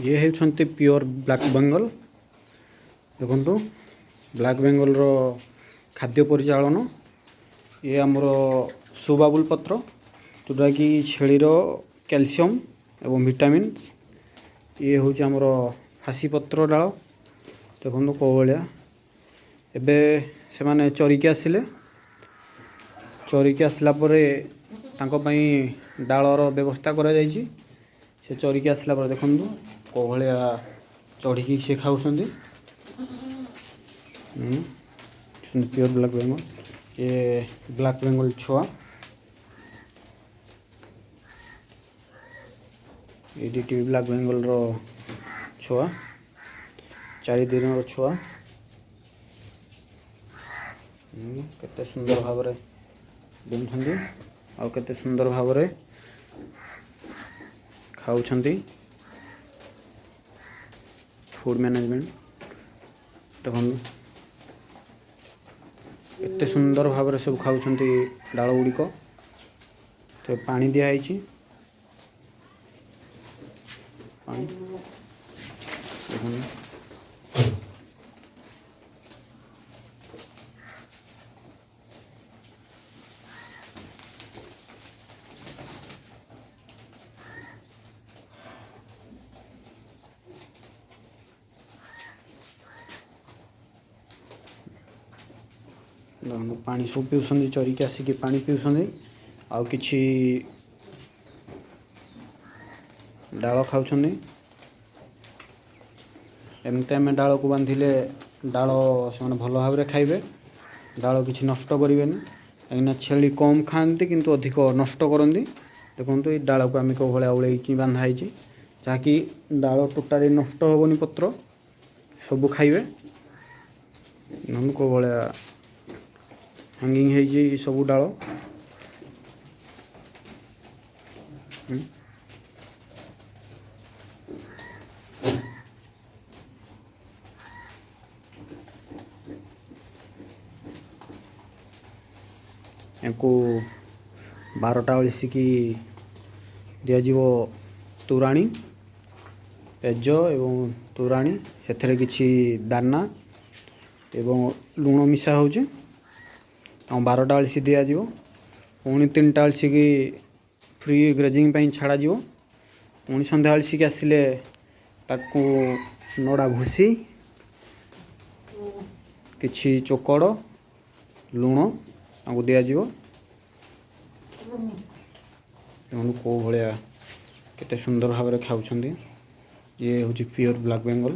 ଇଏ ହେଉଛନ୍ତି pure black Bengal. ଦେଖନ୍ତୁ, ବ୍ଲାକ୍ ବେଙ୍ଗଲର ଖାଦ୍ୟ ପରିଚାଳନ। ଇଏ ଆମର ସୁବାବୁଲ ପତ୍ର, ଯେଉଁଟାକି ଛେଳିର କ୍ୟାଲସିୟମ୍ ଏବଂ ଭିଟାମିନ୍ସ। ଇଏ ହେଉଛି ଆମର ଫାଶୀ ପତ୍ର ଡାଳ। ଦେଖନ୍ତୁ କେଉଁ ଭଳିଆ ଏବେ ସେମାନେ ଚରିକି ଆସିଲେ। ଚରିକି ଆସିଲା ପରେ ତାଙ୍କ ପାଇଁ ଡାଳର ବ୍ୟବସ୍ଥା କରାଯାଇଛି। ସେ ଚରିକି ଆସିଲା ପରେ ଦେଖନ୍ତୁ କେଉଁ ଭଳିଆ ଚଢ଼ିକି ସେ ଖାଉଛନ୍ତି। Pure black Bengal. ଇଏ ବ୍ଲାକ୍ ବେଙ୍ଗଲ ଛୁଆ। ଏଇ ଦୁଇଟି ବ୍ଲାକ୍ ବେଙ୍ଗଲର ଛୁଆ, 4 ଦିନର ଛୁଆ। କେତେ ସୁନ୍ଦର ଭାବରେ ଡେଉଁଛନ୍ତି ଆଉ କେତେ ସୁନ୍ଦର ଭାବରେ ଖାଉଛନ୍ତି। ଫୁଡ଼୍ ମ୍ୟାନେଜମେଣ୍ଟ ଦେଖନ୍ତୁ, ଏତେ ସୁନ୍ଦର ଭାବରେ ସବୁ ଖାଉଛନ୍ତି ଡାଳ ଗୁଡ଼ିକ। ତ ପାଣି ଦିଆହେଇଛି, ପାଣି ଦେଖନ୍ତୁ। ଦେଖନ୍ତୁ, ପାଣି ସବୁ ପିଉଛନ୍ତି। ଚରିକି ଆସିକି ପାଣି ପିଉଛନ୍ତି ଆଉ କିଛି ଡାଳ ଖାଉଛନ୍ତି। ଏମିତି ଆମେ ଡାଳକୁ ବାନ୍ଧିଲେ ଡାଳ ସେମାନେ ଭଲ ଭାବରେ ଖାଇବେ, ଡାଳ କିଛି ନଷ୍ଟ କରିବେନି, କାହିଁକିନା ଛେଳି କମ୍ ଖାଆନ୍ତି କିନ୍ତୁ ଅଧିକ ନଷ୍ଟ କରନ୍ତି। ଦେଖନ୍ତୁ, ଏଇ ଡାଳକୁ ଆମେ କେଉଁ ଭଳିଆ ଓଳେଇକି ବାନ୍ଧା ହେଇଛି, ଯାହାକି ଡାଳ ଟୋଟାଲି ନଷ୍ଟ ହେବନି, ପତ୍ର ସବୁ ଖାଇବେ। ଦେଖନ୍ତୁ କେଉଁ ଭଳିଆ ହ୍ୟାଙ୍ଗିଂ ହେଇଛି ସବୁ ଡାଳ। ୟାଙ୍କୁ 12ଟା ବେଳସିକି ଦିଆଯିବ ତୋରାଣୀ, ପେଜ ଏବଂ ତୋରାଣୀ। ସେଥିରେ କିଛି ଦାନା ଏବଂ ଲୁଣ ମିଶା ହେଉଛି। ଆଉ 12ଟା ବେଳସି ଦିଆଯିବ। ପୁଣି 3ଟା ବେଳସିକି ଫ୍ରି ଗ୍ରେଜିଂ ପାଇଁ ଛାଡ଼ାଯିବ। ପୁଣି ସନ୍ଧ୍ୟା ବେଳସିକି ଆସିଲେ ତାକୁ ନଡ଼ା ଭୁସି, କିଛି ଚୋକଡ଼, ଲୁଣ ତାଙ୍କୁ ଦିଆଯିବ। ଦେଖନ୍ତୁ କେଉଁ ଭଳିଆ କେତେ ସୁନ୍ଦର ଭାବରେ ଖାଉଛନ୍ତି। ଇଏ ହେଉଛି ପିଓର ବ୍ଲାକ୍ ବେଙ୍ଗଲ।